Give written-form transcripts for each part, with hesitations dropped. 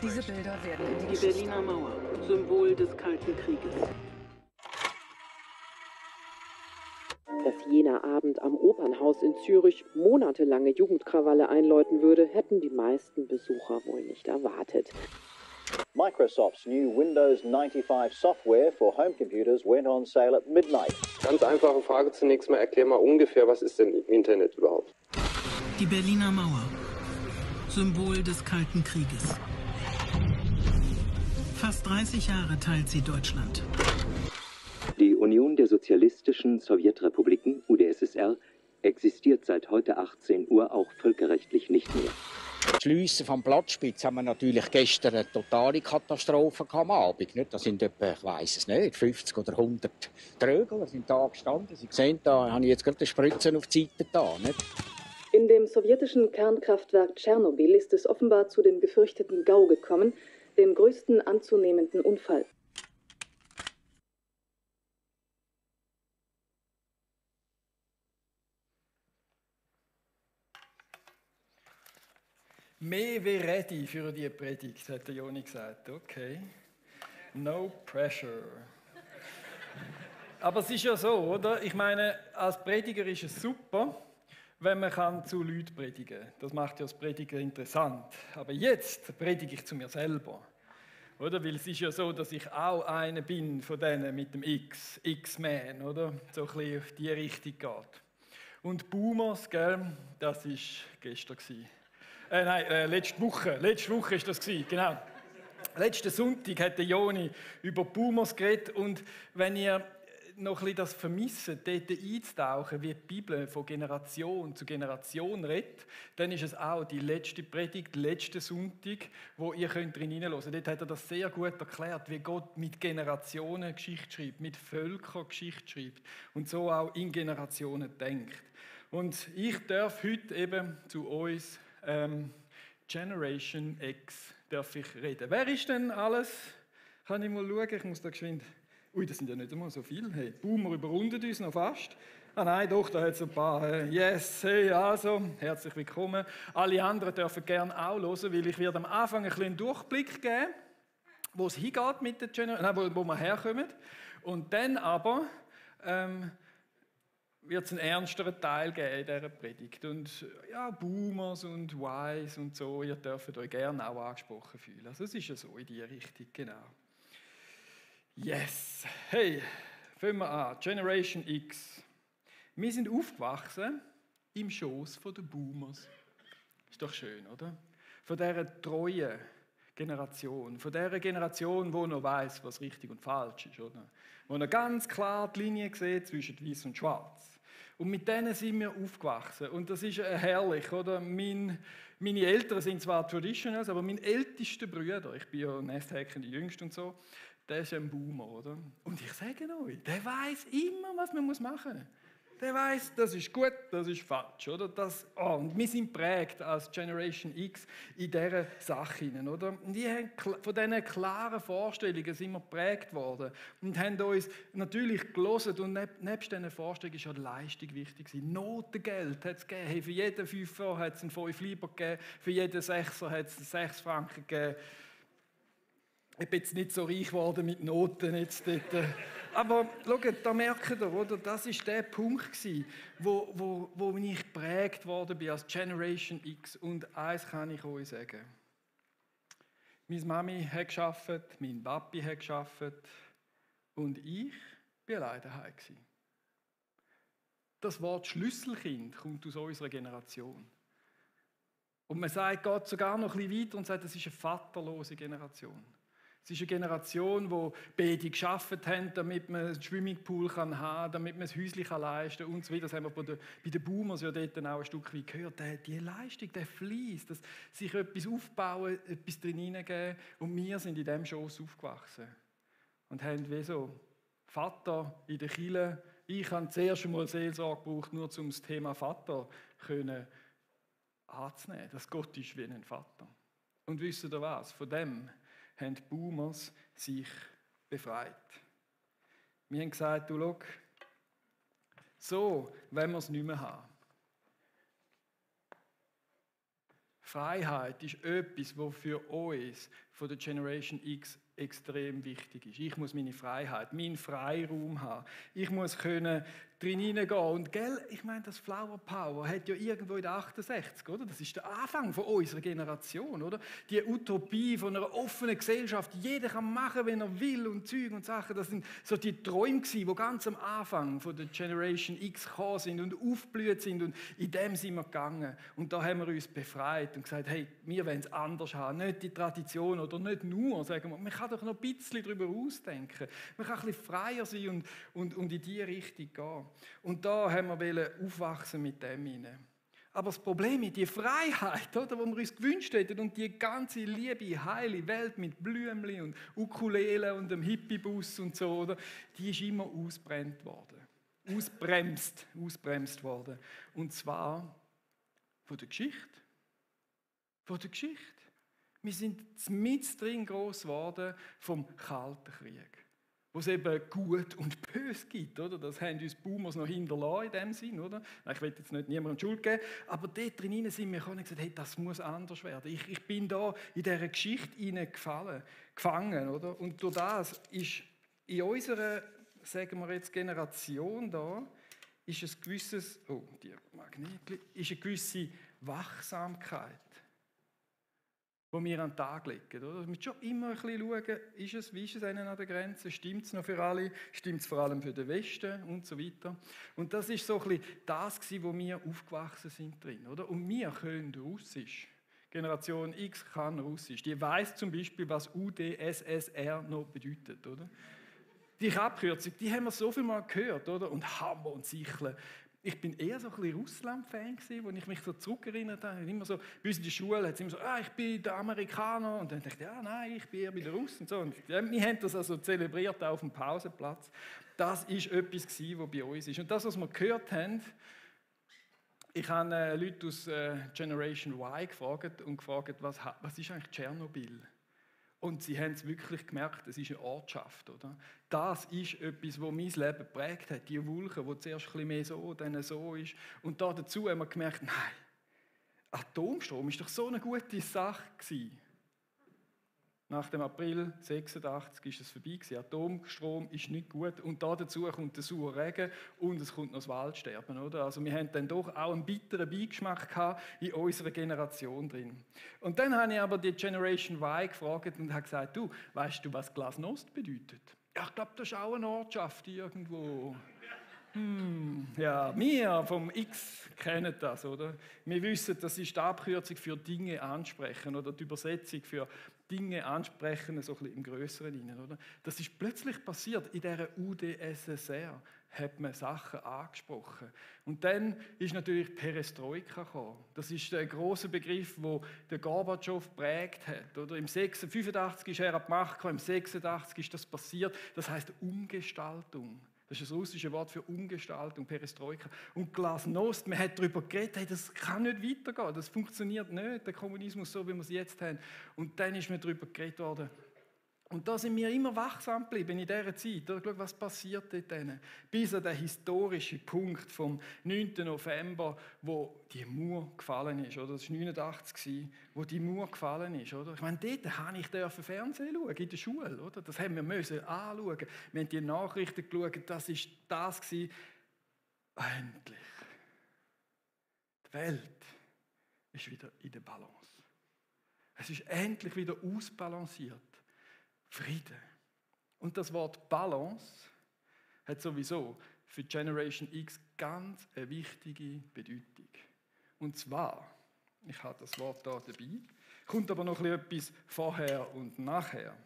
Diese Bilder werden in die Die Geschichte. Berliner Mauer, Symbol des Kalten Krieges. Dass jener Abend am Opernhaus in Zürich monatelange Jugendkrawalle einläuten würde, hätten die meisten Besucher wohl nicht erwartet. Microsoft's new Windows 95 software for home computers went on sale at midnight. Ganz einfache Frage zunächst mal, erklär mal ungefähr, was ist denn Internet überhaupt? Die Berliner Mauer, Symbol des Kalten Krieges. Fast 30 Jahre teilt sie Deutschland. Die Union der Sozialistischen Sowjetrepubliken, UdSSR, existiert seit heute 18 Uhr auch völkerrechtlich nicht mehr. Das Schliessen vom Platzspitz haben wir natürlich gestern eine totale Katastrophe am Abend. Nicht? Da sind etwa, ich weiss es nicht, 50 oder 100 Trögler sind da gestanden. Sie sehen, da habe ich jetzt gerade die Spritzen auf die Seite da. Nicht? In dem sowjetischen Kernkraftwerk Tschernobyl ist es offenbar zu dem gefürchteten GAU gekommen, dem größten anzunehmenden Unfall. Mehr wie ready für die Predigt, hat der Joni gesagt. Okay. No pressure. Aber es ist ja so, oder? Ich meine, als Prediger ist es super, wenn man zu Leuten predigen kann. Das macht ja das Predigen interessant. Aber jetzt predige ich zu mir selber. Oder? Weil es ist ja so, dass ich auch einer bin von denen mit dem X-Man, oder? So ein bisschen auf die Richtung geht. Und Boomers, gell, das war gestern. Letzte Woche war das, genau. Letzten Sonntag hat der Joni über Boomers geredet und wenn ihr noch ein bisschen das vermisst, dort einzutauchen, wie die Bibel von Generation zu Generation redet, dann ist es auch die letzte Predigt, letzten Sonntag, wo ihr drin hineinhören könnt. Dort hat er das sehr gut erklärt, wie Gott mit Generationen Geschichte schreibt, mit Völkern Geschichte schreibt und so auch in Generationen denkt. Und ich darf heute eben zu uns Generation X darf ich reden. Wer ist denn alles? Kann ich mal schauen? Ich muss da geschwind. Ui, das sind ja nicht einmal so viele. Hey, Boomer überrundet uns noch fast. Ah nein, doch, da hat es ein paar. Yes, hey, also, herzlich willkommen. Alle anderen dürfen gerne auch hören, weil ich werde am Anfang ein bisschen einen Durchblick geben, wo es hingeht mit der Generation, wo wir herkommen. Und dann aber wird es einen ernsteren Teil geben in dieser Predigt. Und ja, Boomers und Wise und so, ihr dürft euch gerne auch angesprochen fühlen. Also es ist ja so in die Richtung, genau. Yes! Hey, fangen wir an. Generation X. Wir sind aufgewachsen im Schoß der Boomers. Ist doch schön, oder? Von dieser treuen Generation. Von dieser Generation, die noch weiss, was richtig und falsch ist, oder? Wo noch ganz klar die Linie sieht zwischen Weiß und Schwarz. Und mit denen sind wir aufgewachsen. Und das ist herrlich, oder? Meine Eltern sind zwar Traditionals, aber mein ältester Bruder, ich bin ja nesthäkende Jüngst und so, der ist ein Boomer, oder? Und ich sage euch, der weiß immer, was man machen muss. Der weiß, das ist gut, das ist falsch, oder? Und wir sind prägt als Generation X in dieser Sache hinein, oder? Und von diesen klaren Vorstellungen sind wir geprägt worden und haben uns natürlich gelesen und nebst diesen Vorstellungen ist ja die Leistung wichtig gewesen. Notengeld hat es gegeben. Hey, für jeden 5 Euro hat es einen 5 Lieber gegeben, für jeden 6er hat es 6 Franken gegeben. Ich bin jetzt nicht so reich geworden mit Noten jetzt dort. Aber schaut, da merkt ihr, oder? Das war der Punkt, wo ich geprägt worden bin als Generation X. Und eins kann ich euch sagen. Meine Mami hat gearbeitet, mein Papi hat gearbeitet und ich war allein daheim. Das Wort Schlüsselkind kommt aus unserer Generation. Und man geht sogar noch ein bisschen weiter und sagt, das ist eine vaterlose Generation. Es ist eine Generation, die beide gearbeitet haben, damit man einen Swimmingpool haben kann, damit man ein Häuschen leisten kann und so weiter. Das haben wir bei den Boomers ja dort auch ein Stück weit gehört. Die Leistung, der Fleiss, dass sich etwas aufbauen, etwas drin hineingeben. Und wir sind in diesem Schoss aufgewachsen. Und haben wie so Vater in der Kirche. Ich habe zuerst einmal Seelsorge gebraucht, nur um das Thema Vater anzunehmen. Dass Gott ist wie ein Vater. Und wisst ihr was? Von dem haben die Boomers sich befreit. Wir haben gesagt, du schau, so wollen wir es nicht mehr haben. Freiheit ist etwas, was für uns von der Generation X extrem wichtig ist. Ich muss meine Freiheit, meinen Freiraum haben. Ich muss können drin hineingehen. Und gell, ich meine, das Flower Power hat ja irgendwo in den 68, oder? Das ist der Anfang von unserer Generation, oder? Die Utopie von einer offenen Gesellschaft. Jeder kann machen, wenn er will und Zeug und Sachen. Das sind so die Träume gewesen, die ganz am Anfang von der Generation X gekommen sind und aufgeblüht sind. Und in dem sind wir gegangen. Und da haben wir uns befreit und gesagt, hey, wir wollen es anders haben. Nicht die Tradition oder nicht nur, sagen wir. Man kann doch noch ein bisschen darüber ausdenken. Man kann ein bisschen freier sein und in diese Richtung gehen. Und da haben wir aufwachsen mit dem hinein. Aber das Problem ist, die Freiheit, oder, die wir uns gewünscht hätten und die ganze liebe, heile Welt mit Blümchen und Ukulele und dem Hippiebus und so, oder, die ist immer ausbremst worden. Und zwar von der Geschichte. Von der Geschichte. Wir sind mit drin gross geworden vom Kalten Krieg, wo es eben gut und böse gibt, oder? Das haben uns Boomers noch hinterlassen in dem Sinn, oder? Ich will jetzt nicht niemandem Schuld geben, aber dort drin sind wir gekommen und gesagt, hey, das muss anders werden. Ich bin da in dieser Geschichte gefangen, oder? Und durch das ist in unserer, sagen wir jetzt, Generation da, ist ein gewisses, ist eine gewisse Wachsamkeit, die wir an den Tag legen. Oder? Wir müssen schon immer ein bisschen schauen, wie ist es an der Grenze, stimmt es noch für alle, stimmt es vor allem für den Westen und so weiter. Und das ist so ein bisschen das, wo wir aufgewachsen sind drin. Oder? Und wir können Russisch. Generation X kann Russisch. Die weiss zum Beispiel, was UdSSR noch bedeutet. Oder? Die Abkürzung, die haben wir so viel Mal gehört, oder? Und Hammer und Sichle. Ich bin eher so ein bisschen Russland-Fan gewesen, wo ich mich so zurückerinnert habe. Immer so, bei uns in der Schule hat es immer so, ich bin der Amerikaner. Und dann dachte ich, nein, ich bin eher bei den Russen. Und so. Und wir haben das also zelebriert auf dem Pausenplatz. Das war etwas, was bei uns ist. Und das, was wir gehört haben, ich habe Leute aus Generation Y gefragt, was ist eigentlich Tschernobyl? Und sie haben es wirklich gemerkt, es ist eine Ortschaft. Oder? Das ist etwas, das mein Leben geprägt hat. Die Wolke, die zuerst ein bisschen mehr so, dann so ist. Und dazu haben wir gemerkt, nein, Atomstrom ist doch so eine gute Sache gewesen. Nach dem April 86 ist es vorbei gewesen. Atomstrom ist nicht gut. Und dazu kommt der saure Regen und es kommt noch das Waldsterben. Oder? Also wir haben dann doch auch einen bitteren Beigeschmack gehabt in unserer Generation drin. Und dann habe ich aber die Generation Y gefragt und habe gesagt, du, weißt du, was Glasnost bedeutet? Ja, ich glaube, das ist auch eine Ortschaft irgendwo. Ja, wir vom X kennen das, oder? Wir wissen, das ist die Abkürzung für Dinge ansprechen oder die Übersetzung für Dinge ansprechen, so ein bisschen im Grösseren hinein, oder? Das ist plötzlich passiert. In dieser UdSSR hat man Sachen angesprochen. Und dann ist natürlich Perestroika gekommen. Das ist der große Begriff, den der Gorbatschow geprägt hat, oder? Im 85 ist er an die Macht gekommen, im 86 ist das passiert. Das heißt Umgestaltung. Das ist das russische Wort für Umgestaltung, Perestroika. Und Glasnost, man hat darüber geredet, hey, das kann nicht weitergehen, das funktioniert nicht, der Kommunismus so, wie wir es jetzt haben. Und dann ist mir darüber geredet worden. Und da sind wir immer wachsam geblieben in dieser Zeit. Oder? Schau, was passiert dort dann? Bis an den historischen Punkt vom 9. November, wo die Mauer gefallen ist. Oder? Das war 1989, wo die Mauer gefallen ist. Oder? Ich meine, dort durfte ich Fernsehen schauen, in der Schule. Oder? Das haben wir müssen anschauen. Wir haben die Nachrichten geschaut, das war das gewesen. Endlich. Die Welt ist wieder in der Balance. Es ist endlich wieder ausbalanciert. Frieden. Und das Wort Balance hat sowieso für Generation X ganz eine wichtige Bedeutung. Und zwar, ich habe das Wort hier dabei, kommt aber noch etwas vorher und nachher.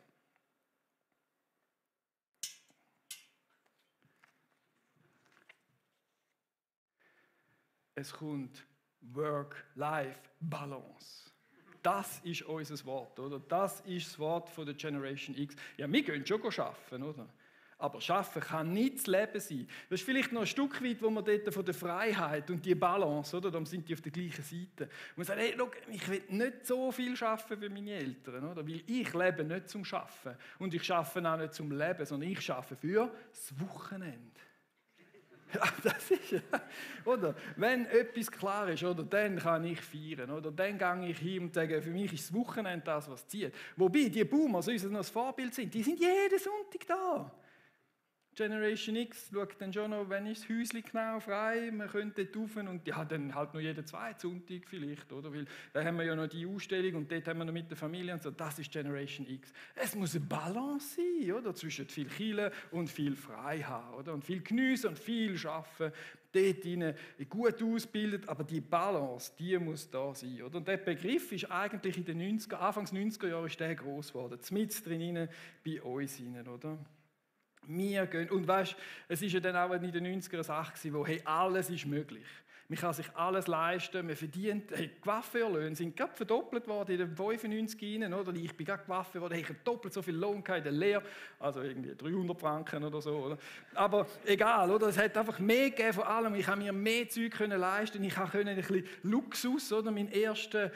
Es kommt Work-Life-Balance. Das ist unser Wort, oder? Das ist das Wort von der Generation X. Ja, wir gehen schon arbeiten, oder? Aber arbeiten kann nicht das Leben sein. Das ist vielleicht noch ein Stück weit, wo man dort von der Freiheit und die Balance, oder? Dann sind die auf der gleichen Seite. Und man sagt, hey, schau, ich will nicht so viel arbeiten wie meine Eltern, oder? Weil ich lebe nicht zum Arbeiten. Und ich arbeite auch nicht zum Leben, sondern ich arbeite für das Wochenende. Ja, das ist ja, oder? Wenn etwas klar ist, oder, dann kann ich feiern, oder? Dann gehe ich hin und sage, für mich ist das Wochenende das, was zieht. Wobei die Boomer, so uns noch das Vorbild sind, die sind jeden Sonntag da. Generation X schaut dann schon noch, wenn ist das Häuschen genau frei, man könnte dort rauf und ja, dann halt noch jeden zweiten Sonntag vielleicht, oder? Weil da haben wir ja noch die Ausstellung und dort haben wir noch mit der Familie und so, das ist Generation X. Es muss eine Balance sein, oder? Zwischen viel Chillen und viel frei haben, oder? Und viel geniessen und viel arbeiten, dort rein, gut ausgebildet, aber die Balance, die muss da sein, oder? Und der Begriff ist eigentlich in den Anfangs 90er Jahren ist der gross geworden, mitten drin bei uns rein, oder? Wir gehen, und weißt, es ist ja dann auch in den 90er eine Sache gewesen, wo hey, alles ist möglich. Man kann sich alles leisten, man verdient, hey, die Coiffeurlöhne sind gerade verdoppelt worden in den 95 rein, oder? Ich bin gerade Coiffeur geworden, ich habe doppelt so viel Lohn in der Lehre, also irgendwie 300 Franken oder so, oder? Aber egal, oder? Es hat einfach mehr gegeben von allem, ich habe mir mehr Zeug können leisten, ich konnte ein bisschen Luxus, oder? Mein ersten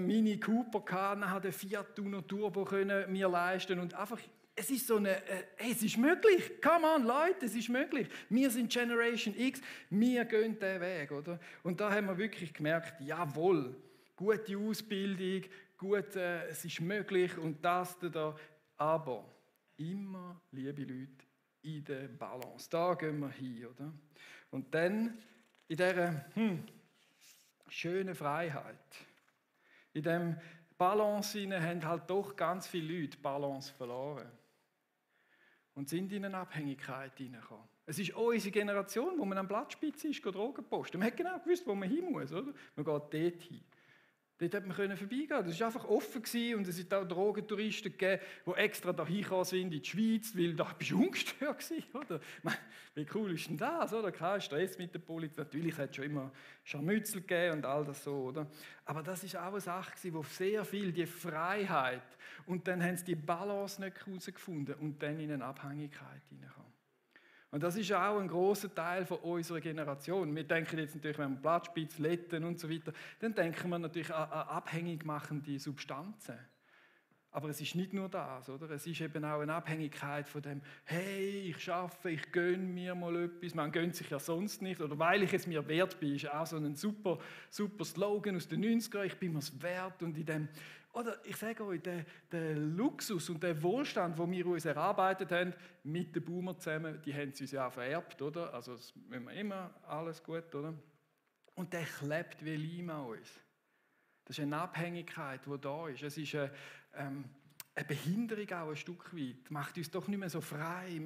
Mini Cooper gehabt, dann den Fiat Uno Turbo können mir leisten und einfach es ist so eine, es ist möglich. Come on, Leute, es ist möglich. Wir sind Generation X, wir gehen diesen Weg, oder? Und da haben wir wirklich gemerkt, jawohl, gute Ausbildung, gut, es ist möglich und das da. Aber immer, liebe Leute, in der Balance. Da gehen wir hin, oder? Und dann in dieser schönen Freiheit, in dem Balance haben halt doch ganz viele Leute Balance verloren. Und sind in eine Abhängigkeit hineingekommen. Es ist unsere Generation, wo man am Blattspitze ist, Drogen posten. Man hat genau gewusst, wo man hin muss, oder? Man geht dort hin. Dort hat man vorbeigehen. Das war einfach offen gewesen und es hat auch Drogentouristen gegeben, die extra dahin gekommen sind in die Schweiz, weil da bist du ungestört gewesen, oder? Wie cool ist denn das, oder? Kein Stress mit der Polizei. Natürlich hat es schon immer Scharmützel gegeben und all das so, oder? Aber das ist auch eine Sache gewesen, wo sehr viel die Freiheit und dann haben sie die Balance nicht herausgefunden und dann in eine Abhängigkeit hineinkommen. Und das ist auch ein grosser Teil von unserer Generation. Wir denken jetzt natürlich, wenn wir Blattspitz, Letten und so weiter, dann denken wir natürlich an abhängig machende Substanzen. Aber es ist nicht nur das, oder? Es ist eben auch eine Abhängigkeit von dem, hey, ich arbeite, ich gönne mir mal etwas. Man gönnt sich ja sonst nicht. Oder weil ich es mir wert bin, ist auch so ein super Slogan aus den 90ern, ich bin mir es wert. Und in dem, oder ich sage euch, der Luxus und der Wohlstand, den wir uns erarbeitet haben, mit den Boomer zusammen, die haben sie uns ja auch vererbt, oder? Also das müssen wir immer, alles gut, oder? Und der klebt wie Leim an uns. Das ist eine Abhängigkeit, die da ist. Es ist eine Behinderung auch ein Stück weit. Macht uns doch nicht mehr so frei.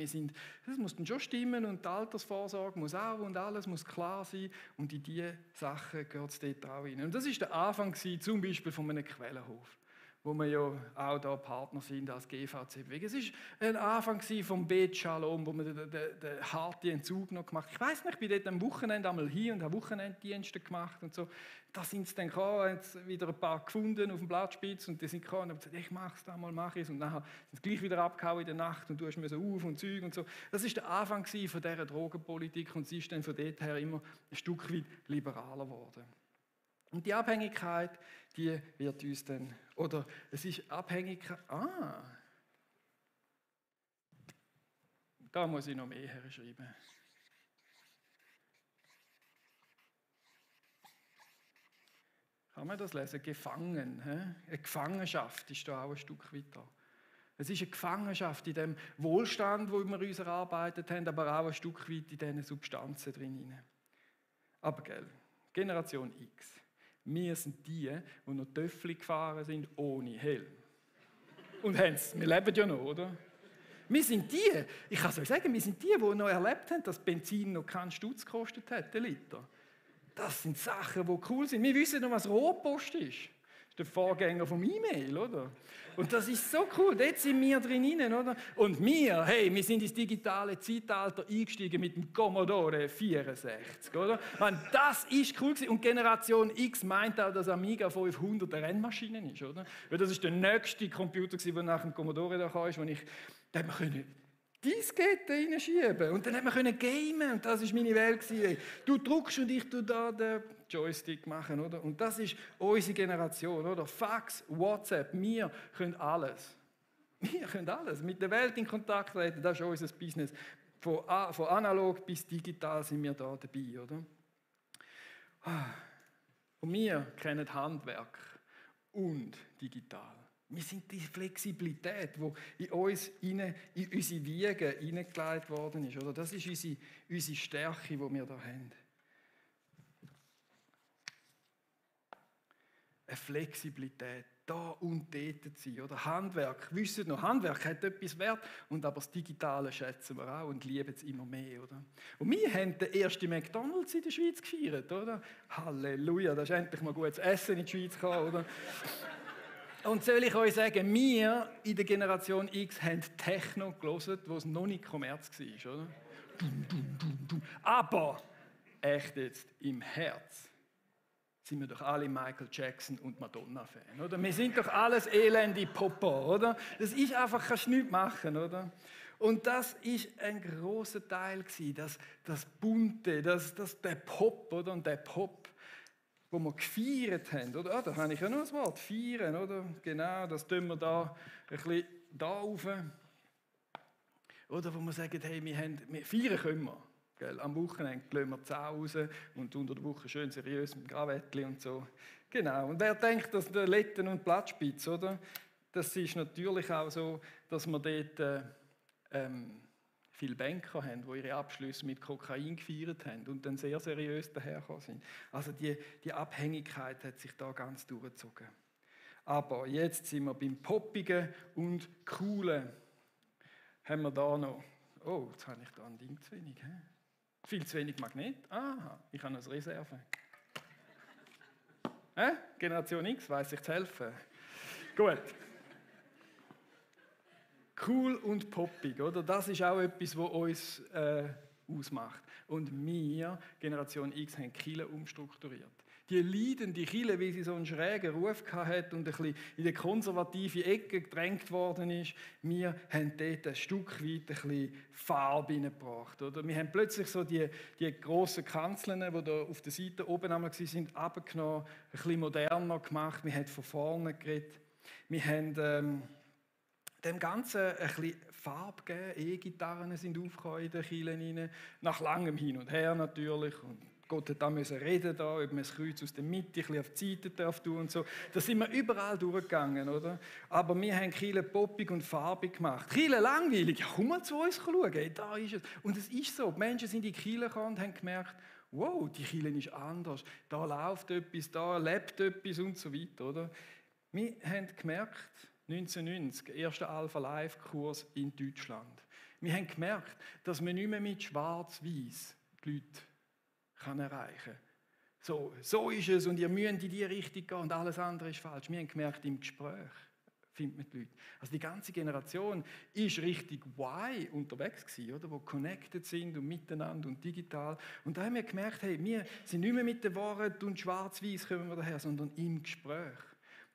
Das muss dann schon stimmen und die Altersvorsorge muss auch und alles muss klar sein. Und in diese Sachen geht es dort auch rein. Und das war der Anfang zum Beispiel von einem Quellenhof, wo wir ja auch da Partner sind als GVC-Bewegung. Es war ein Anfang vom Bet Shalom, wo wir den harten Entzug noch gemacht haben. Ich weiss nicht, ich bin dort am Wochenende einmal hier und habe Wochenenddienste gemacht und so. Da sind sie dann gekommen, haben wieder ein paar gefunden auf dem Blattspitz und die sind gekommen und haben gesagt, ich mache es da mal, mache ich es. Und dann sind sie gleich wieder abgehauen in der Nacht und du hast mir so auf und Zeug und so. Das war der Anfang von dieser Drogenpolitik und sie ist dann von dort her immer ein Stück weit liberaler geworden. Und die Abhängigkeit, die wird uns dann, oder es ist Abhängigkeit, da muss ich noch mehr herschreiben. Kann man das lesen? Gefangen. Eine Gefangenschaft ist da auch ein Stück weit da. Es ist eine Gefangenschaft in dem Wohlstand, wo wir uns erarbeitet haben, aber auch ein Stück weit in diesen Substanzen drin. Aber gell, Generation X. Wir sind die noch Töffel gefahren sind ohne Helm. Und wir leben ja noch, oder? Wir sind die, ich kann es euch sagen, wir sind die noch erlebt haben, dass Benzin noch keinen Stutz gekostet hat, der Liter. Das sind Sachen, die cool sind. Wir wissen noch, was Rohrpost ist. Das ist der Vorgänger vom E-Mail, oder? Und das ist so cool. Dort sind wir drin, oder? Und wir sind ins digitale Zeitalter eingestiegen mit dem Commodore 64, oder? Man, das ist cool gewesen. Und Generation X meint auch, dass Amiga 500 eine Rennmaschine ist, oder? Weil das ist der nächste Computer, der nach dem Commodore da kam, wo da haben wir Diskette reinschieben und dann haben wir gamen und das war meine Welt. Du druckst und ich tue da den Joystick machen, oder? Und das ist unsere Generation, oder? Fax, WhatsApp, wir können alles. Wir können alles. Mit der Welt in Kontakt treten, das ist unser Business. Von analog bis digital sind wir da dabei, oder? Und wir kennen Handwerk und digital. Wir sind die Flexibilität, die in uns, in unsere Wiege hineingelegt worden ist. Oder? Das ist unsere Stärke, die wir hier haben. Eine Flexibilität, da und dort zu sein. Oder? Handwerk, wisst noch, Handwerk hat etwas wert, und aber das Digitale schätzen wir auch und lieben es immer mehr. Oder? Und wir haben den ersten McDonald's in der Schweiz gefeiert. Oder? Halleluja, da ist endlich mal gutes Essen in die Schweiz gekommen. Oder? Und soll ich euch sagen, wir in der Generation X haben Techno gehört, wo es noch nicht Kommerz war. Oder? Aber, echt jetzt, im Herz sind wir doch alle Michael Jackson und Madonna-Fan, oder? Wir sind doch alles elende Popper, oder? Das ist einfach, kannst du nichts machen, oder? Und das ist ein grosser Teil gewesen, das Bunte, der Pop, oder? Und der Pop, wo wir gefeiert haben, oder? Ah, da habe ich ja noch ein Wort, feiern, oder? Genau, das tun wir da ein bisschen da rauf. Oder wo wir sagen, hey, wir feiern können wir. Gell? Am Wochenende lassen wir die Sau raus und unter der Woche schön seriös mit dem Gravettli und so. Genau. Und wer denkt, dass der Letten und Platzspitz, oder? Das ist natürlich auch so, dass wir dort viele Banker haben, die ihre Abschlüsse mit Kokain gefeiert haben und dann sehr seriös dahergekommen sind. Also die Abhängigkeit hat sich da ganz durchgezogen. Aber jetzt sind wir beim Poppigen und Coolen. Haben wir da noch... Oh, jetzt habe ich da ein Ding zu wenig. Viel zu wenig Magnet. Aha, ich habe noch eine Reserve. Generation X, weiss ich zu helfen. Gut. Cool und poppig, oder? Das ist auch etwas, was uns ausmacht. Und wir, Generation X, haben die Kirche umstrukturiert. Die leidende Kirche, wie sie so einen schrägen Ruf hatte und ein bisschen in die konservative Ecke gedrängt worden ist, wir haben dort ein Stück weit ein bisschen Farbe hineingebracht. Oder? Wir haben plötzlich so die grossen Kanzeln, die da auf der Seite oben einmal waren, abgenommen, ein bisschen moderner gemacht. Wir haben von vorne geredet. Wir haben dem Ganzen ein bisschen Farbe gegeben. E-Gitarren sind aufgekommen in den Kirchen, nach langem Hin und Her natürlich. Und Gott hat da reden, ob man das Kreuz aus der Mitte ein bisschen auf die Seite darf tun und so. Da sind wir überall durchgegangen, oder? Aber wir haben Kirche poppig und farbig gemacht. Kirche langweilig, ja, komm mal zu uns schauen, hey, da ist es. Und es ist so, die Menschen sind in die Kirche gekommen und haben gemerkt, wow, die Kirche ist anders, da läuft etwas, da lebt etwas und so weiter, oder? Wir haben gemerkt, 1990, erster Alpha-Life-Kurs in Deutschland. Wir haben gemerkt, dass man nicht mehr mit Schwarz-Weiß die Leute erreichen kann. So ist es und ihr müsst in die Richtung gehen und alles andere ist falsch. Wir haben gemerkt, im Gespräch findet man die Leute. Also die ganze Generation ist richtig Y unterwegs gewesen, oder? Wo connected sind und miteinander und digital. Und da haben wir gemerkt, hey, wir sind nicht mehr mit den Worten und Schwarz-Weiß kommen wir daher, sondern im Gespräch.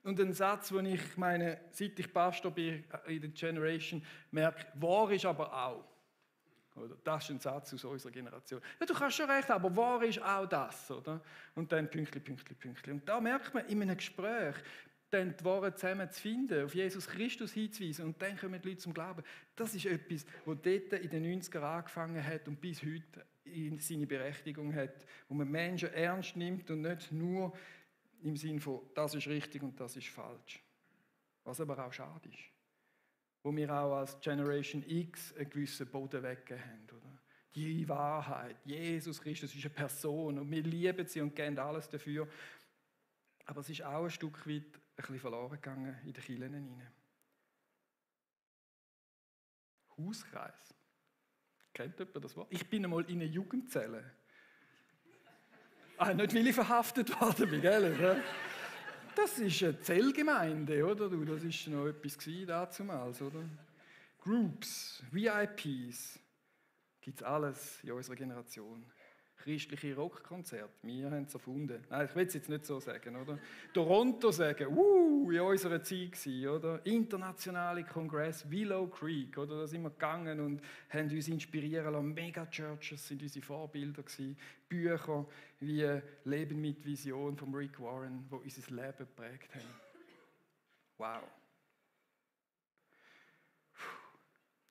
Und ein Satz, den ich meine, seit ich Pastor bin in der Generation, merke, wahr ist aber auch. Oder? Das ist ein Satz aus unserer Generation. Ja, du kannst schon recht, aber wahr ist auch das. Oder? Und dann Pünktli. Und da merkt man in einem Gespräch, dann die Worte zusammen zu finden, auf Jesus Christus hinzuweisen und dann kommen die Leute zum Glauben. Das ist etwas, was dort in den 90ern angefangen hat und bis heute seine Berechtigung hat, wo man Menschen ernst nimmt und nicht nur im Sinne von, das ist richtig und das ist falsch. Was aber auch schade ist. Wo wir auch als Generation X einen gewissen Boden weggegeben haben. Oder? Die Wahrheit, Jesus Christus ist eine Person und wir lieben sie und geben alles dafür. Aber es ist auch ein Stück weit ein bisschen verloren gegangen in den Kirchen hinein. Hauskreis. Kennt jemand das Wort? Ich bin einmal in einer Jugendzelle. Nicht, weil ich verhaftet worden bin, gell? Das ist eine Zellgemeinde, oder? Das war noch etwas damals, oder? Groups, VIPs, gibt es alles in unserer Generation. Christliche Rockkonzerte, wir haben es erfunden. Nein, ich will es jetzt nicht so sagen, oder? Toronto sagen, in unserer Zeit gewesen, oder? Internationale Kongress, Willow Creek, oder? Da sind wir gegangen und haben uns inspirieren lassen. Megachurches sind unsere Vorbilder gewesen. Bücher wie Leben mit Vision von Rick Warren, die unser Leben geprägt haben. Wow.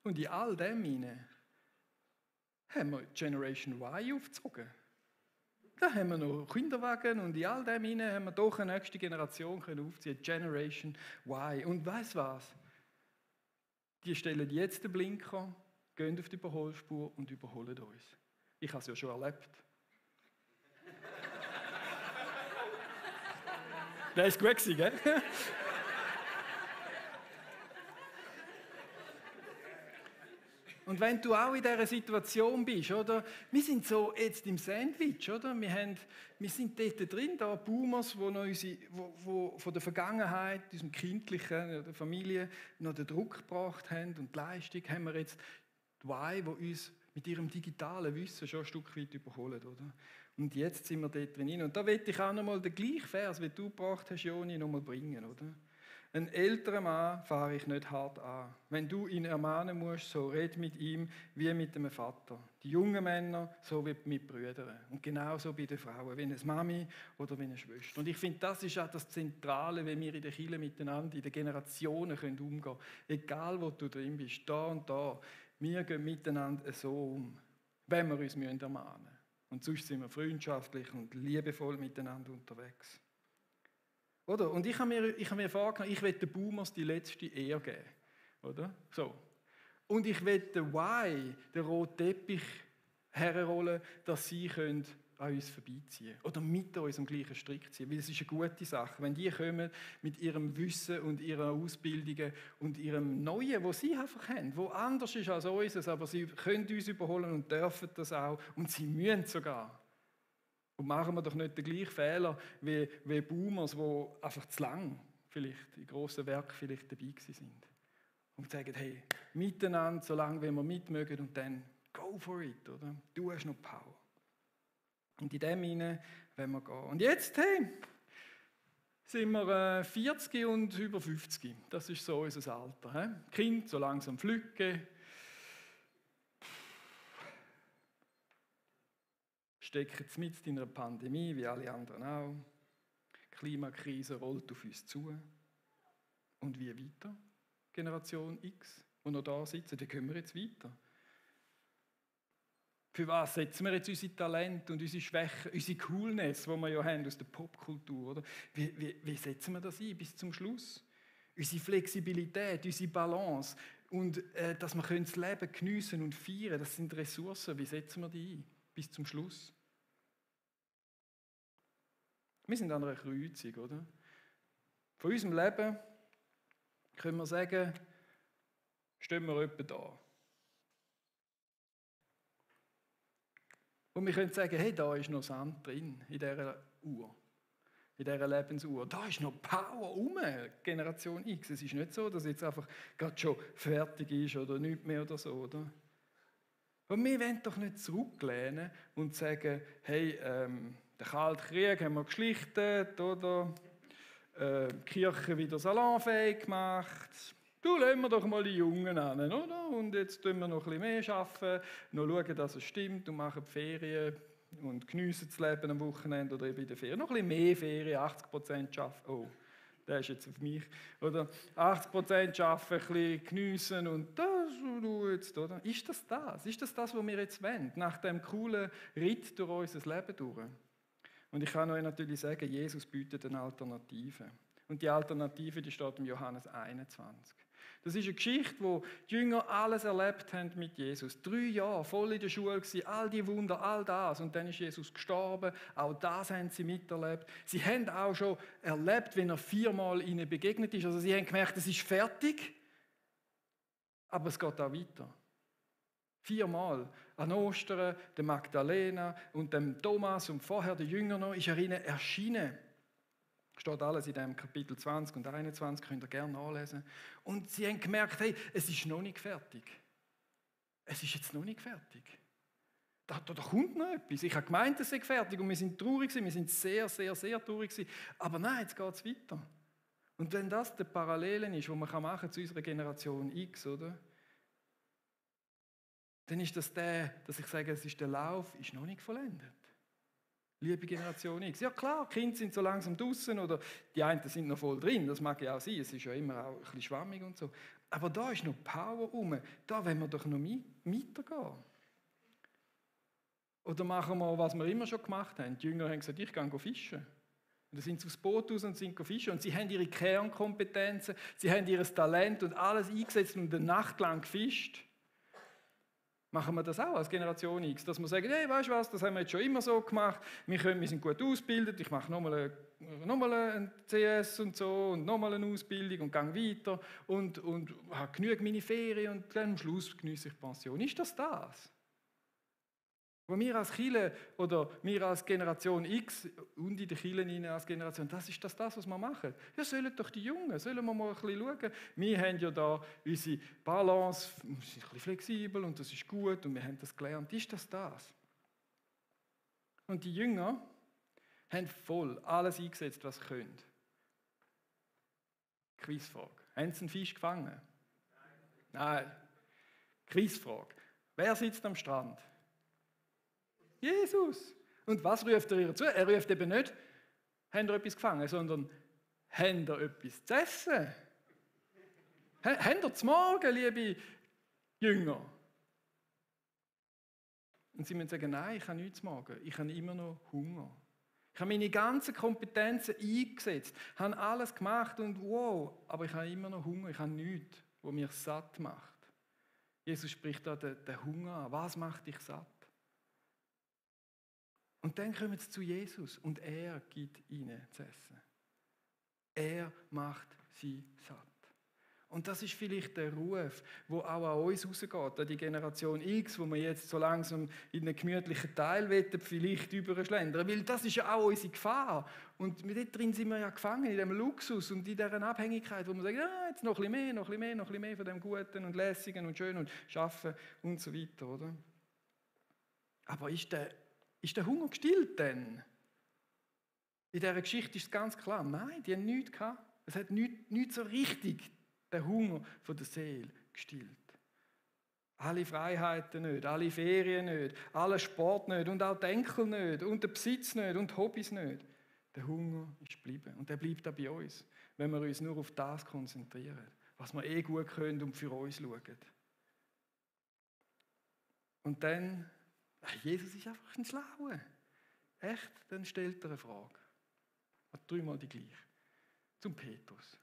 Und in all dem hinein haben wir Generation Y aufgezogen. Da haben wir noch Kinderwagen und in all dem hinein haben wir doch eine nächste Generation aufziehen, Generation Y. Und weißt du was? Die stellen jetzt den Blinker, gehen auf die Überholspur und überholen uns. Ich habe es ja schon erlebt. Das ist gut gewesen, gell? Und wenn du auch in dieser Situation bist, oder? Wir sind so jetzt im Sandwich, oder? Wir sind dort drin, da Boomers, die von der Vergangenheit, unserem Kindlichen, der Familie, noch den Druck gebracht haben und die Leistung, haben wir jetzt die Y, die uns mit ihrem digitalen Wissen schon ein Stück weit überholen, oder? Und jetzt sind wir dort drin. Und da möchte ich auch noch mal den gleichen Vers, wie du gebracht hast, Joni, noch mal bringen, oder? Einen älteren Mann fahre ich nicht hart an. Wenn du ihn ermahnen musst, so red mit ihm wie mit einem Vater. Die jungen Männer, so wie mit Brüdern. Und genauso bei den Frauen, wie eine Mami oder wie eine Schwester. Und ich finde, das ist auch das Zentrale, wenn wir in der Kirche miteinander, in den Generationen umgehen können. Egal, wo du drin bist, da und da. Wir gehen miteinander so um, wenn wir uns ermahnen müssen. Und sonst sind wir freundschaftlich und liebevoll miteinander unterwegs. Oder? Und ich habe mir vorgenommen, ich will den Boomers die letzte Ehre geben. Oder? So. Und ich will den Y, den roten Teppich, herrollen, dass sie an uns vorbeiziehen können. Oder mit uns am gleichen Strick ziehen. Weil es ist eine gute Sache. Wenn die kommen mit ihrem Wissen und ihrer Ausbildung und ihrem Neuen, das sie einfach haben, das anders ist als unseres, aber sie können uns überholen und dürfen das auch. Und sie müssen sogar. Und machen wir doch nicht den gleichen Fehler wie Boomers, die einfach zu lang vielleicht in grossen Werken vielleicht dabei sind. Und sagen, hey, miteinander, solange wir mitmögen und dann go for it, oder? Du hast noch Power. Und in dem hinein wollen wir gehen. Und jetzt, hey, sind wir 40 und über 50. Das ist so unser Alter. He? Kind so langsam pflücken. Stecken mit in einer Pandemie, wie alle anderen auch. Die Klimakrise rollt auf uns zu. Und wie weiter? Generation X, die noch da sitzen, wie gehen wir jetzt weiter? Für was setzen wir jetzt unsere Talente und unsere Schwächen, unsere Coolness, die wir ja haben aus der Popkultur, oder? Wie setzen wir das ein bis zum Schluss? Unsere Flexibilität, unsere Balance und dass wir das Leben geniessen und feiern, das sind Ressourcen. Wie setzen wir die ein bis zum Schluss? Wir sind an einer Kreuzung, oder? Von unserem Leben können wir sagen, stehen wir etwa da. Und wir können sagen, hey, da ist noch Sand drin, in dieser Uhr, in dieser Lebensuhr. Da ist noch Power rum, Generation X. Es ist nicht so, dass jetzt einfach gerade schon fertig ist oder nichts mehr oder so, oder? Und wir wollen doch nicht zurücklehnen und sagen, hey, den Kalten Krieg haben wir geschlichtet, oder? Die Kirche wieder salonfähig gemacht. Du, lassen wir doch mal die Jungen an, oder? Und jetzt tun wir noch ein bisschen mehr arbeiten, noch schauen, dass es stimmt und machen Ferien und geniessen das Leben am Wochenende oder eben in der Ferien. Noch ein bisschen mehr Ferien, 80% arbeiten. Oh, der ist jetzt auf mich. Oder 80% arbeiten, ein bisschen geniessen und das du jetzt, oder? Ist das das? Ist das das, was wir jetzt wollen? Nach dem coolen Ritt durch unser Leben durch? Und ich kann euch natürlich sagen, Jesus bietet eine Alternative. Und die Alternative, die steht im Johannes 21. Das ist eine Geschichte, wo die Jünger alles erlebt haben mit Jesus. 3 Jahre voll in der Schule gewesen, all die Wunder, all das. Und dann ist Jesus gestorben. Auch das haben sie miterlebt. Sie haben auch schon erlebt, wenn er 4-mal ihnen begegnet ist. Also sie haben gemerkt, es ist fertig. Aber es geht auch weiter. 4-mal an Ostern, der Magdalena und dem Thomas und vorher der Jünger noch, ist er ihnen erschienen. Steht alles in dem Kapitel 20 und 21, könnt ihr gerne nachlesen. Und sie haben gemerkt, hey, es ist noch nicht fertig. Es ist jetzt noch nicht fertig. Da kommt noch etwas. Ich habe gemeint, es sei fertig und wir sind traurig gewesen, wir sind sehr, sehr, sehr traurig gewesen. Aber nein, jetzt geht es weiter. Und wenn das der Parallelen ist, was man machen kann zu unserer Generation X, oder? Dann ist das dass ich sage, der Lauf ist noch nicht vollendet. Liebe Generation X. Ja klar, die Kinder sind so langsam draussen oder die einen sind noch voll drin, das mag ja auch sein, es ist ja immer auch ein bisschen schwammig und so. Aber da ist noch Power rum, da wollen wir doch noch weitergehen. Oder machen wir, was wir immer schon gemacht haben? Die Jünger haben gesagt, ich gehe fischen. Und dann sind sie aufs Boot raus und sind fischen. Und sie haben ihre Kernkompetenzen, sie haben ihr Talent und alles eingesetzt und eine Nacht lang gefischt. Machen wir das auch als Generation X, dass wir sagen, hey, weißt du was, das haben wir jetzt schon immer so gemacht, wir sind gut ausgebildet, ich mache nochmal ein CS und so und nochmal eine Ausbildung und gehe weiter und habe genug meine Ferien und dann am Schluss geniesse ich die Pension. Ist das das? Wo wir als Kirche oder wir als Generation X und in den Kirchen als Generation, das ist das, was wir machen. Ja, sollen doch die Jungen, sollen wir mal ein bisschen schauen. Wir haben ja da unsere Balance, wir sind ein bisschen flexibel und das ist gut und wir haben das gelernt. Ist das das? Und die Jünger haben voll alles eingesetzt, was sie können. Quizfrage. Haben sie einen Fisch gefangen? Nein. Quizfrage. Wer sitzt am Strand? Jesus. Und was ruft er ihr zu? Er ruft eben nicht, habt ihr etwas gefangen, sondern habt ihr etwas zu essen? Habt ihr zu Morgen, liebe Jünger? Und sie müssen sagen, nein, ich habe nichts zu Morgen, ich habe immer noch Hunger. Ich habe meine ganzen Kompetenzen eingesetzt, habe alles gemacht und wow, aber ich habe immer noch Hunger, ich habe nichts, was mich satt macht. Jesus spricht da den Hunger an. Was macht dich satt? Und dann kommen sie zu Jesus und er gibt ihnen zu essen. Er macht sie satt. Und das ist vielleicht der Ruf, der auch an uns rausgeht, an die Generation X, wo wir jetzt so langsam in einen gemütlichen Teil vielleicht überschlendern. Weil das ist ja auch unsere Gefahr. Und dort drin sind wir ja gefangen, in dem Luxus und in dieser Abhängigkeit, wo wir sagen, ja, jetzt noch ein bisschen mehr von dem Guten und Lässigen und Schönen und Schaffen und so weiter, oder? Aber ist der Hunger gestillt denn? In dieser Geschichte ist es ganz klar, nein, die haben nichts gehabt. Es hat nicht so richtig den Hunger von der Seele gestillt. Alle Freiheiten nicht, alle Ferien nicht, alle Sport nicht und auch die Enkel nicht und der Besitz nicht und die Hobbys nicht. Der Hunger ist geblieben und der bleibt auch bei uns, wenn wir uns nur auf das konzentrieren, was wir gut können und für uns schauen. Und dann, Jesus ist einfach ein Schlauer. Echt, dann stellt er eine Frage. Dreimal die gleiche. Zum Petrus.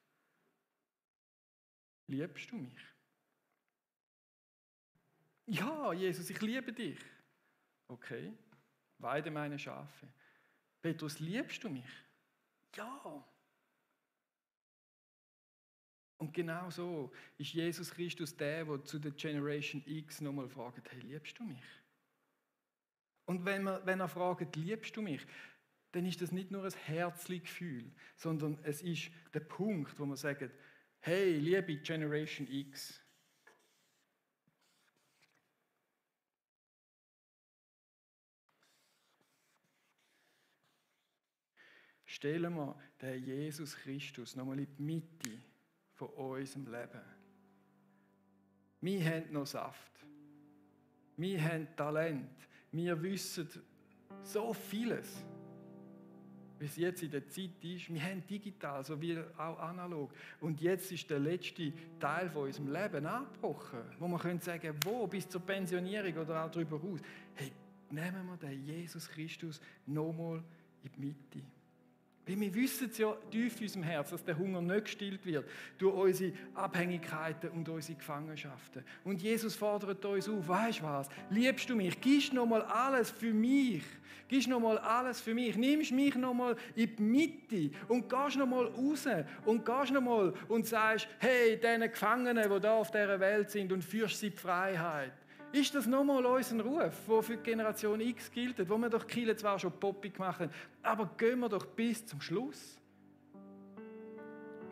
Liebst du mich? Ja, Jesus, ich liebe dich. Okay, weide meine Schafe. Petrus, liebst du mich? Ja. Und genau so ist Jesus Christus der zu der Generation X nochmal fragt, hey, liebst du mich? Und wenn er fragt, liebst du mich, dann ist das nicht nur ein Herzensgefühl, sondern es ist der Punkt, wo man sagt, hey, liebe Generation X, stellen wir den Jesus Christus nochmal in die Mitte von unserem Leben. Wir haben noch Saft. Wir haben Talent. Wir wissen so vieles, wie es jetzt in der Zeit ist. Wir haben digital, so wie auch analog. Und jetzt ist der letzte Teil von unserem Leben angebrochen, wo man können sagen, wo, bis zur Pensionierung oder auch darüber hinaus. Hey, nehmen wir den Jesus Christus nochmal in die Mitte. Weil wir wissen es ja tief in unserem Herz, dass der Hunger nicht gestillt wird durch unsere Abhängigkeiten und unsere Gefangenschaften. Und Jesus fordert uns auf, weisst du was, liebst du mich, gibst nochmal alles für mich, gibst nochmal alles für mich, nimmst mich nochmal in die Mitte und gehst nochmal raus und gehst nochmal und sagst, hey, diesen Gefangenen, die da auf dieser Welt sind und führst sie in die Freiheit. Ist das nochmal unser Ruf, der für die Generation X gilt, wo wir doch die Kirche zwar schon poppig gemacht haben, aber gehen wir doch bis zum Schluss.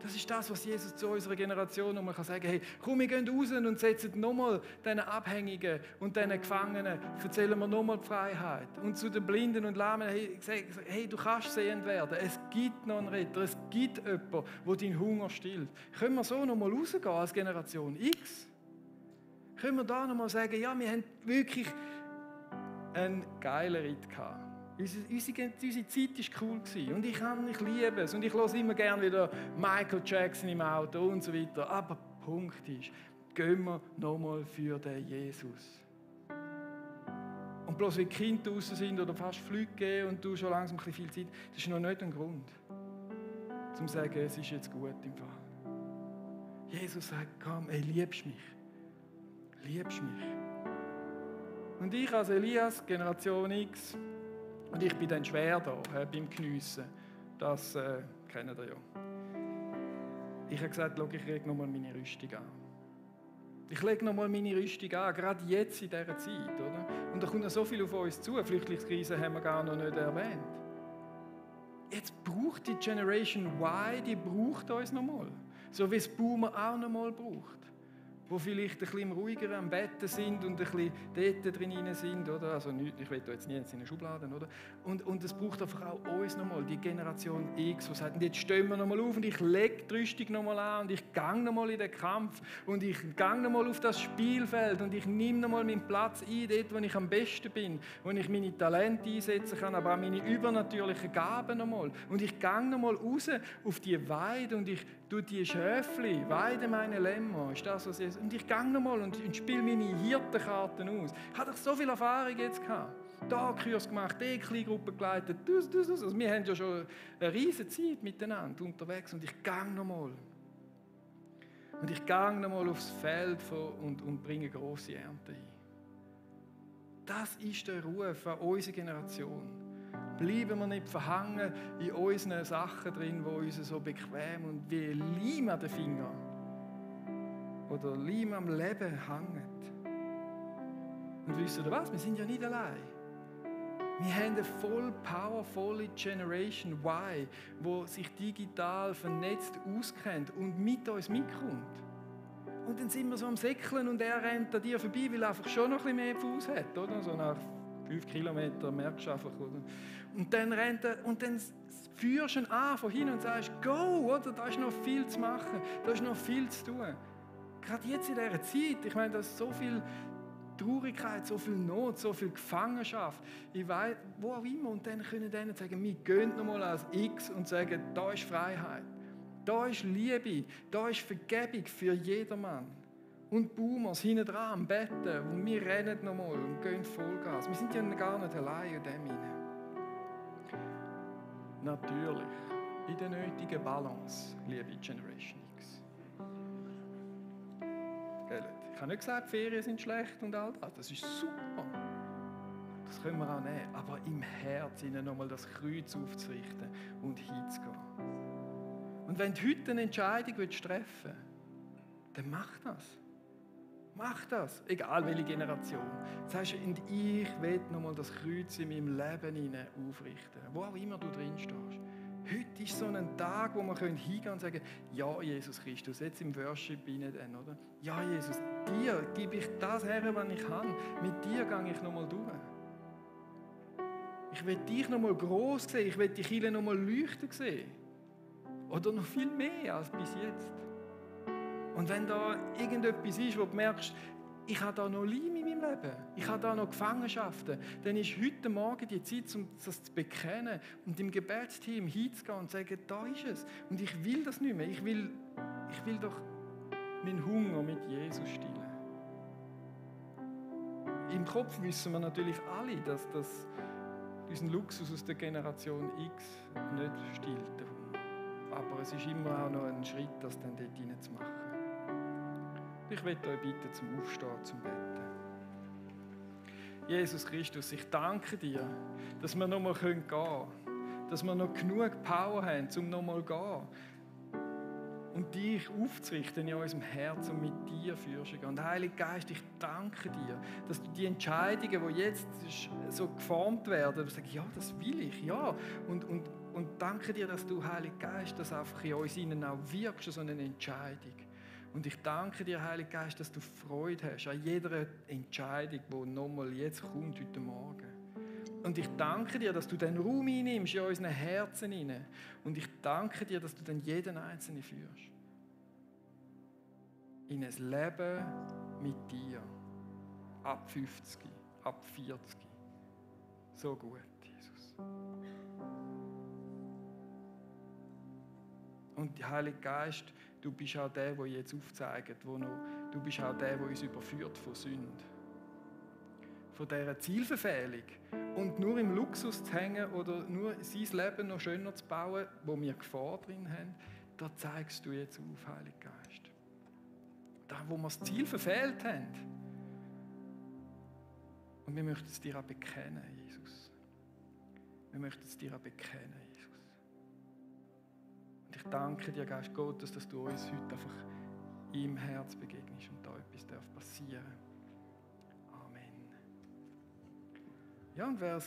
Das ist das, was Jesus zu unserer Generation nochmal sagen kann. Hey, komm, wir gehen raus und setzen nochmal diesen Abhängigen und diesen Gefangenen, erzählen wir nochmal die Freiheit. Und zu den Blinden und Lahmen, hey, du kannst sehend werden. Es gibt noch einen Retter, es gibt jemanden, der deinen Hunger stillt. Können wir so nochmal rausgehen als Generation X? Können wir da nochmal sagen, ja, wir haben wirklich einen geilen Ritt gehabt. Unsere Zeit war cool und ich liebe es und ich höre immer gerne wieder Michael Jackson im Auto und so weiter. Aber der Punkt ist, gehen wir nochmal für den Jesus. Und bloß weil die Kinder draussen sind oder fast Flüge gehen und du schon langsam ein bisschen viel Zeit, das ist noch nicht ein Grund, zum zu sagen, es ist jetzt gut im Fall. Jesus sagt, komm, ey, liebst mich. Liebst mich. Und ich als Elias, Generation X, und ich bin dann schwer da beim Geniessen. Das kennt ihr ja. Ich habe gesagt, schau, ich lege nochmal meine Rüstung an. Ich lege nochmal meine Rüstung an, gerade jetzt in dieser Zeit. Oder? Und da kommt noch so viel auf uns zu. Flüchtlingskrise haben wir gar noch nicht erwähnt. Jetzt braucht die Generation Y, die braucht uns nochmal. So wie es Boomer auch nochmal braucht. Wo vielleicht ein bisschen ruhiger am Betten sind und ein bisschen dort drin sind, oder? Also nicht, ich will da jetzt nie in eine Schublade, oder? Und es braucht einfach auch uns nochmal, die Generation X, die sagt, jetzt stehen wir nochmal auf und ich lege die Rüstung nochmal an und ich gehe nochmal in den Kampf und ich gehe nochmal auf das Spielfeld und ich nehme nochmal meinen Platz ein, dort, wo ich am besten bin, wo ich meine Talente einsetzen kann, aber auch meine übernatürlichen Gaben nochmal. Und ich gehe nochmal raus auf die Weide und ich tue die Schäfli, weide meine Lämmer, ist das, was ich... Und ich gehe nochmal und spiele meine Hirtenkarten aus. Ich habe doch so viel Erfahrung jetzt gehabt. Da Kurs gemacht, die Kleingruppe geleitet. Also wir haben ja schon eine riesige Zeit miteinander unterwegs. Und ich gehe nochmal. Und ich gehe nochmal aufs Feld und bringe grosse Ernte ein. Das ist der Ruf an unsere Generation. Bleiben wir nicht verhangen in unseren Sachen drin, die uns so bequem und wie Leim an den Fingern oder Leim am Leben hängen. Und wisst ihr was? Wir sind ja nicht allein. Wir haben eine voll powervolle Generation Y, die sich digital vernetzt auskennt und mit uns mitkommt. Und dann sind wir so am Säckeln und er rennt an dir vorbei, weil er einfach schon noch ein bisschen mehr Fuß hat, oder? So nach 5 Kilometer merkst du einfach, oder? Und dann rennt er und dann führst du ihn an von hinten und sagst, go, oder? Da ist noch viel zu machen, da ist noch viel zu tun. Gerade jetzt in dieser Zeit, ich meine, da ist so viel Traurigkeit, so viel Not, so viel Gefangenschaft, ich weiß, wo auch immer. Und dann können denen sagen, wir gehen nochmal als X und sagen, da ist Freiheit, da ist Liebe, da ist Vergebung für jedermann. Und Boomers hinten dran am Betten und wir rennen nochmal und gehen Vollgas. Wir sind ja gar nicht allein in dem hinein. Natürlich, in der nötigen Balance, liebe Generation X. Ich habe nicht gesagt, die Ferien sind schlecht und all das. Das ist super. Das können wir auch nehmen. Aber im Herz ihnen nochmal das Kreuz aufzurichten und hinzugehen. Und wenn du heute eine Entscheidung treffen willst, dann mach das. Mach das, egal welche Generation. Sagst du, und ich will nochmal das Kreuz in meinem Leben aufrichten, wo auch immer du drin stehst. Heute ist so ein Tag, wo wir hingehen können und sagen, ja, Jesus Christus, jetzt im Worship rein dann, oder? Ja, Jesus, dir gebe ich das her, was ich kann. Mit dir gehe ich nochmal durch. Ich will dich nochmal gross sehen, ich will die Kirche nochmal leuchten sehen. Oder noch viel mehr als bis jetzt. Und wenn da irgendetwas ist, wo du merkst, ich habe da noch Leim in meinem Leben, ich habe da noch Gefangenschaften, dann ist heute Morgen die Zeit, um das zu bekennen und im Gebetsteam hinzugehen und zu sagen, da ist es. Und ich will das nicht mehr. Ich will doch meinen Hunger mit Jesus stillen. Im Kopf wissen wir natürlich alle, dass das unseren Luxus aus der Generation X nicht stillt. Aber es ist immer auch noch ein Schritt, das dann dort hineinzumachen. Ich möchte euch bitten, zum Aufstehen, zum Betten. Jesus Christus, ich danke dir, dass wir nochmal gehen können. Dass wir noch genug Power haben, um nochmal zu gehen. Und dich aufzurichten in unserem Herzen und mit dir führst. Und Heiliger Geist, ich danke dir, dass du die Entscheidungen, die jetzt so geformt werden, sagst, ja, das will ich, ja. Und danke dir, dass du, Heiliger Geist, das einfach in uns innen auch wirkst, so eine Entscheidung. Und ich danke dir, Heiliger Geist, dass du Freude hast an jeder Entscheidung, die nochmal jetzt kommt, heute Morgen. Und ich danke dir, dass du den Raum einnimmst in unseren Herzen hinein. Und ich danke dir, dass du dann jeden Einzelnen führst. In ein Leben mit dir. Ab 50, ab 40. So gut, Jesus. Und der Heilige Geist, du bist auch der, der jetzt aufzeigt, du bist auch der, der uns überführt von Sünde. von dieser Zielverfehlung und nur im Luxus zu hängen oder nur sein Leben noch schöner zu bauen, wo wir Gefahr drin haben, da zeigst du jetzt auf, Heiliger Geist. Da, wo wir das Ziel verfehlt haben. Und wir möchten es dir auch bekennen, Jesus. Wir möchten es dir auch bekennen, Jesus. Und ich danke dir, Geist Gottes, dass du uns heute einfach im Herz begegnest und da etwas passieren darf. Amen. Ja, und wer